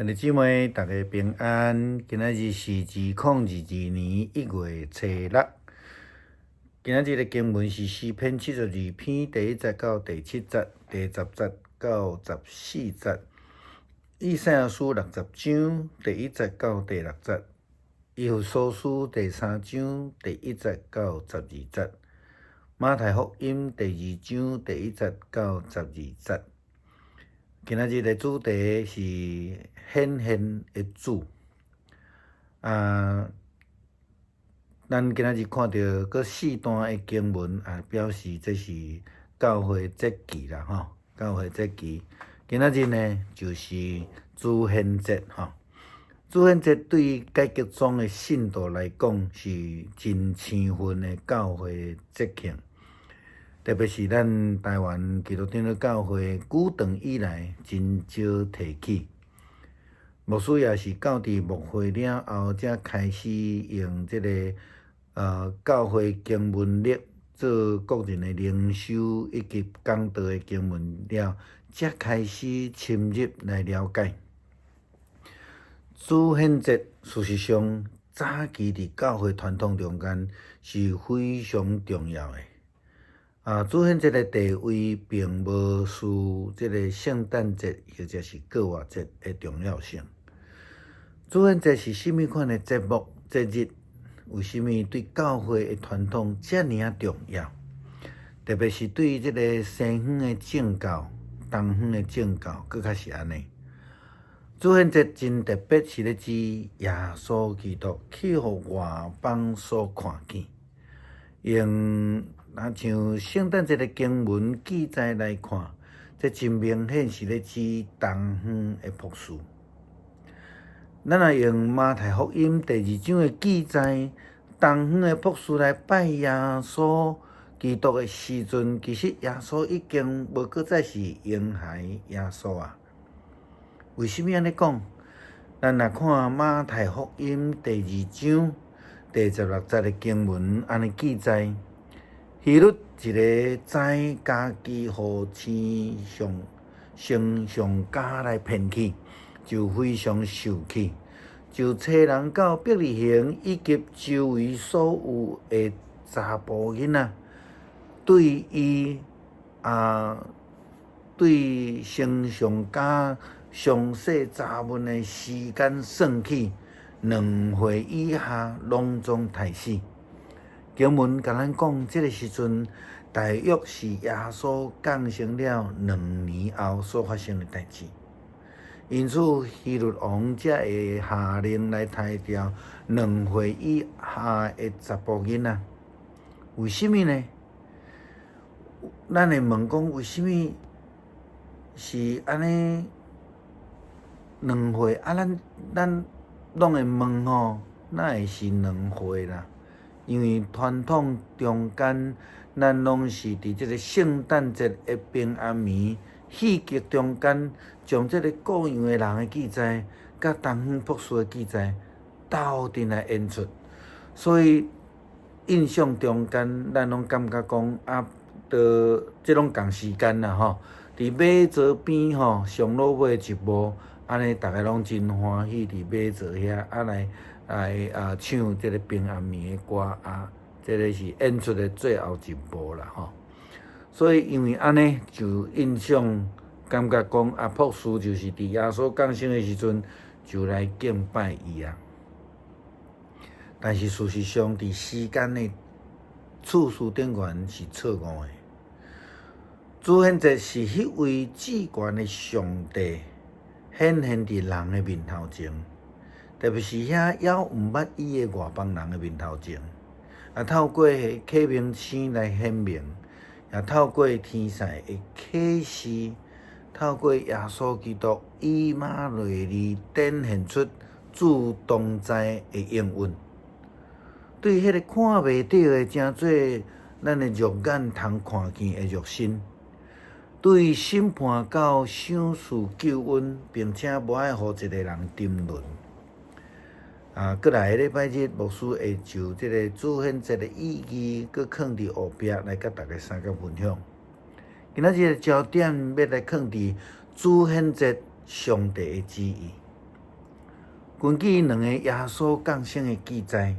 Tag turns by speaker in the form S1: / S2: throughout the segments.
S1: 兄弟姊妹，大家平安。今仔日是2022年1月初六。今仔日的經文是詩篇72篇第一節到第七節，第10節到14節。以賽亞書60章第一節到第六節，以弗所書第三章第一節到12節，馬太福音第二章第一節到12節。今仔日的主題是顯現的主。啊，咱今仔日看著閣四段的經文，啊，表示這是教會節期啦，吼，教會節期。今仔日呢，就是主顯節，吼。主顯節對改革宗的信徒來講，是真青分的教會節慶。特別是咱台灣基督長老教會古長以來真少提起，牧師也是到佇牧會了後，才開始用這個教會經文錄做個人的靈修以及講道的經文了，才開始深入來了解。主顯節事實上早期佇教會傳統中間是非常重要的。啊，主顯節的地位並無輸這個聖誕節或者是復活節的重要性。主顯節是啥物款的節目節日？為啥物對教會的傳統遮爾仔重要？特別是對這個西方的正教、東方的正教，閣較是按呢。主顯節真特別，是咧指耶穌基督去予外邦所看見，用若像聖誕節的經文記載來看，這真明顯是咧指東方的博士。咱若用馬太福音第二章的記載，東方的博士來拜耶穌基督的時陣，其實耶穌已經無閣再是嬰孩耶穌啊。為啥物按呢講？咱若看馬太福音第二章第16節的經文，按呢記載。希律一个知家己予星象星象家來騙去，就非常受氣，就差人到伯利恆以及周圍所有的查埔囡仔，對伊啊，對星象家詳細查問的時間算起，2歲以下攏總刣死。經文共咱講，這個時陣大約是耶穌降生了2年後所發生的代誌。因此，希律王才會下令來刣掉2歲以下的查埔囡仔。為啥物呢？咱會問講，為啥物是按呢兩歲？啊，咱咱攏會問吼，哪會是兩歲啦？因為傳統中間，咱攏是佇這個聖誕節的平安暝戲劇中間，將這個羔羊的人的記載，佮東方博士的記載鬥陣來演出，所以印象中間，咱攏感覺講啊，都這攏仝時間啦吼，佇馬槽邊吼上落尾一幕，按呢逐家攏真歡喜佇馬槽遐啊來。來啊，唱這個平安暝的歌啊，這個是演出的最後一幕啦吼。所以因為按呢，就印象感覺講啊，博士就是佇耶穌降生的時陣就來敬拜伊啊。但是事實上，佇時間的次序頂懸是錯誤的。主顯節是彼位至懸的上帝顯現佇人的面頭前。特別是遐猶毋捌伊的外邦人的面頭前，啊，透過啟明星來顯明，也透過天使的啟示，透過耶穌基督以馬內利展現出主同在的應允。對彼個看袂著的，成做咱的肉眼通看見的肉身，對審判到賞賜救恩，並且無愛予一个人沉淪。啊，過來禮拜日，牧師會就這個主顯節的意義，閣囥佇後壁來佮大家相共分享。今仔日的焦點欲來囥佇主顯節上帝的旨意。根據兩个耶穌降生的記載，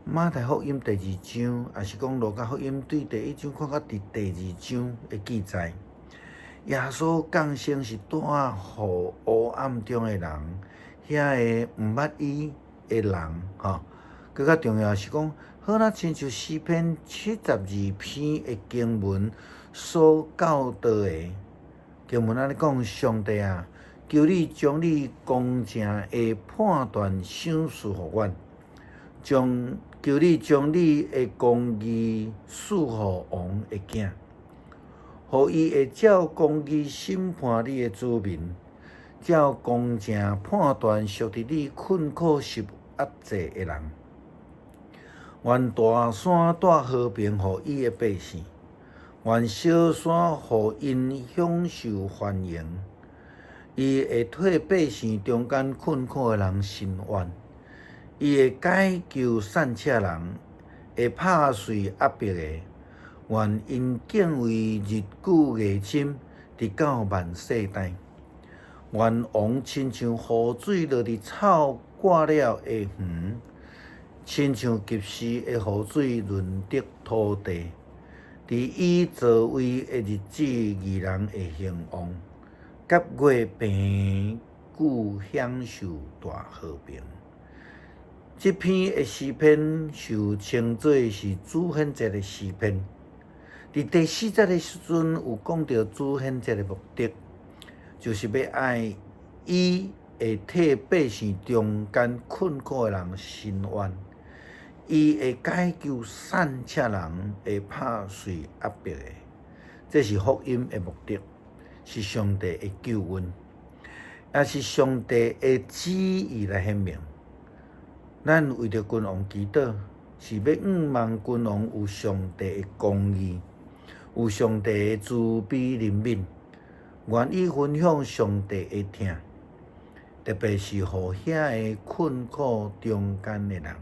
S1: 馬太福音第二章，抑是講路加福音對第一章看到佇第二章的記載，耶穌降生是帶予黑暗中的人，遐个毋捌伊的人，吼。閣較重要是講，好若親像詩篇七十二篇的經文所教導的經文按呢講：上帝啊，求你將你公正的判斷賞賜予阮，將求你將你的公義賜予王的囝，予伊會照公義審判你的子民，照公正判斷屬佇你困苦受壓制的人。願大山帶和平予伊的百姓，願小山予𪜶享受繁榮。伊會替百姓中間困苦的人伸冤，伊會解救散赤人，會拍碎壓迫的。願𪜶敬畏日久月深，直到萬世代。願王親像雨水落佇草割了的園，親像及時的雨水潤澤土地。佇伊在位的日子，義人會興旺，甲月平久享受大和平。這篇的詩篇受稱做是主顯節的詩篇。佇第四節的時陣，有講著主顯節的目的，就是欲愛伊會替百姓中間困苦的人伸冤，伊會解救散赤人，會拍碎壓迫的。這是福音的目的，是上帝的救恩，也是上帝的旨意來顯明。咱為著君王祈禱，是欲向望君王有上帝的公義，有上帝的慈悲憐憫，願意分享上帝的疼，特別是予遐个困苦中間的人。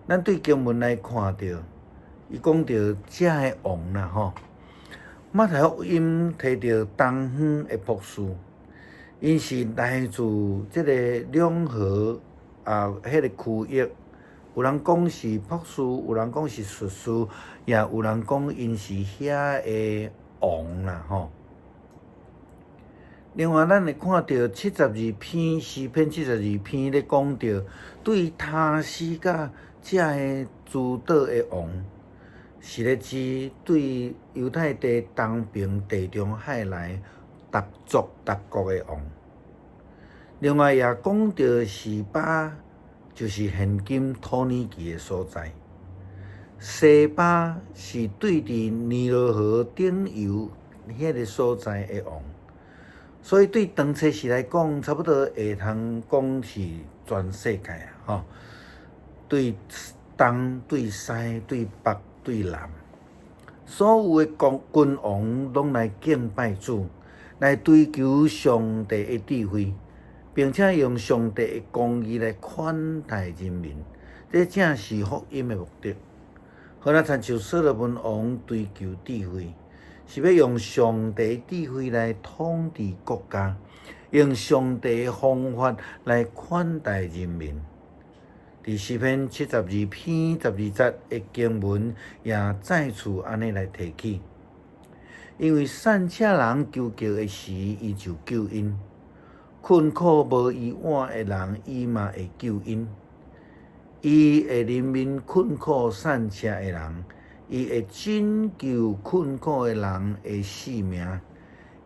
S1: 咱對經文來看著，伊講著遮个王啦吼。馬太福音提著東方的博士，𪜶是來自這个兩河啊，彼个區域。有人講是博士，有人講是術士，也有人講𪜶是遐个王啦吼。另外，咱會看著七十二篇詩篇七十二篇咧講著對他施佮遮个諸島的王，是咧指對猶太地東爿地中海內逐族逐國的王。另外，也講著示巴，就是現今土耳其的所在。西巴是對佇尼羅河頂游彼个所在的王。所以對當初時來講，差不多會通講是全世界啊！吼，對東、對西、對北、對南，所有的國君王攏來敬拜主，來追求上帝的智慧，並且用上帝的公義來款待人民，這正是福音的目的。好若親像所羅門王追求智慧，是欲用上帝智慧來統治國家，用上帝的方法來款待人民。佇詩篇七十二篇十二節的經文也再次按呢來提起，因為散赤人求救的時，伊就救𪜶；困苦無依倚的人，伊嘛會救𪜶。伊會憐憫困苦散赤的人，伊會拯救困苦的人的性命，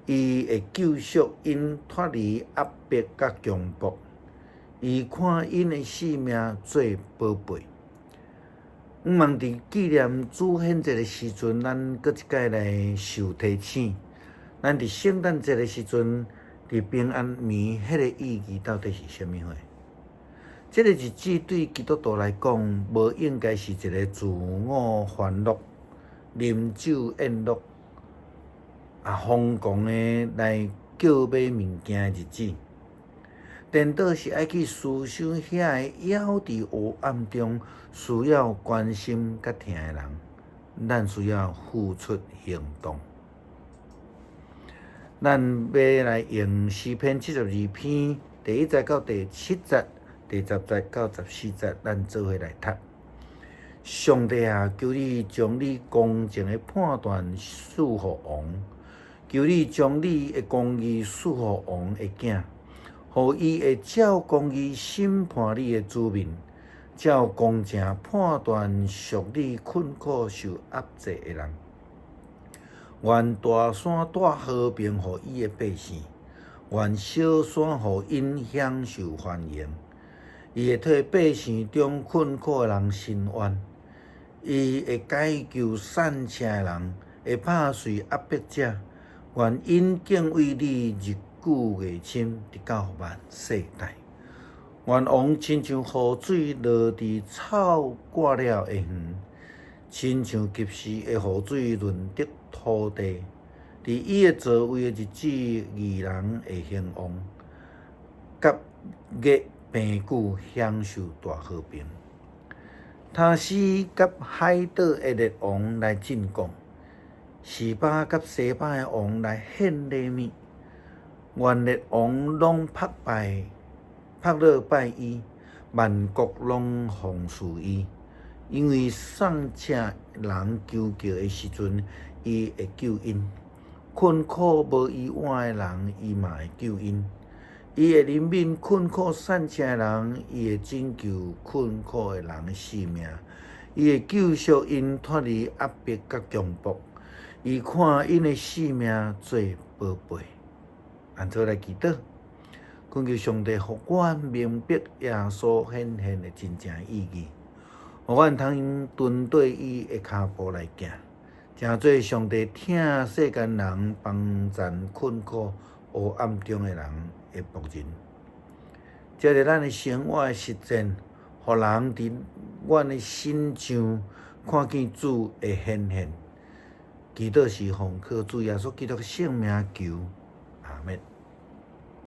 S1: 伊會救贖𪜶脫離壓迫佮強暴，伊看𪜶的性命做寶貝。向望佇紀念主顯節的時陣，咱閣一擺來受提醒。咱佇聖誕節的時陣，佇平安暝，彼个意義到底是啥物貨？這个日子對基督徒來講，無應該是一个自我歡樂、啉酒宴樂、啊瘋狂的來叫買物件的日子。顛倒是愛去思想遐个猶佇黑暗中需要關心佮疼的人，咱需要付出行動。咱欲來用詩篇七十二篇。第一節到第七節，第十節到十四節，咱做伙來讀。上帝啊，求你將你公正的判斷賜予王，求你將你的公義賜予王的囝，予伊會照公義審判你的子民，照公正判斷屬你困苦受壓制的人。願大山帶和平予伊的百姓，願小山予𪜶享受繁榮。伊會替百姓中困苦的人伸冤。伊會解救散赤的人，會拍碎壓迫者。願𪜶敬畏你，日久月深，直到萬世代。願王親像雨水落佇草割了的園，親像及時的雨水潤澤土地。佇伊的座位的日子，義人會興旺，甲月平久享受大和平。他施佮海島的列王來進貢，示巴佮西巴的王來獻禮物。願列王攏拍拜，拍落拜伊，萬國攏奉事伊。因為散赤人求救的時陣，伊會救𪜶；困苦無依倚的人，伊嘛會救𪜶。伊會憐憫困苦散赤的人，伊會拯救困苦的人的性命，伊會救贖𪜶脫離壓迫佮強暴，伊看𪜶的性命做寶貝。按做來祈禱，懇求上帝予阮明白耶穌顯現的真正意義，予阮通跟綴伊的跤步來行，成做上帝疼世間人幫贊困苦黑暗中的人的僕人。藉著咱的生活的實踐，予人佇阮的身上看見主的顯現。祈禱是奉靠主耶穌基督的聖名求。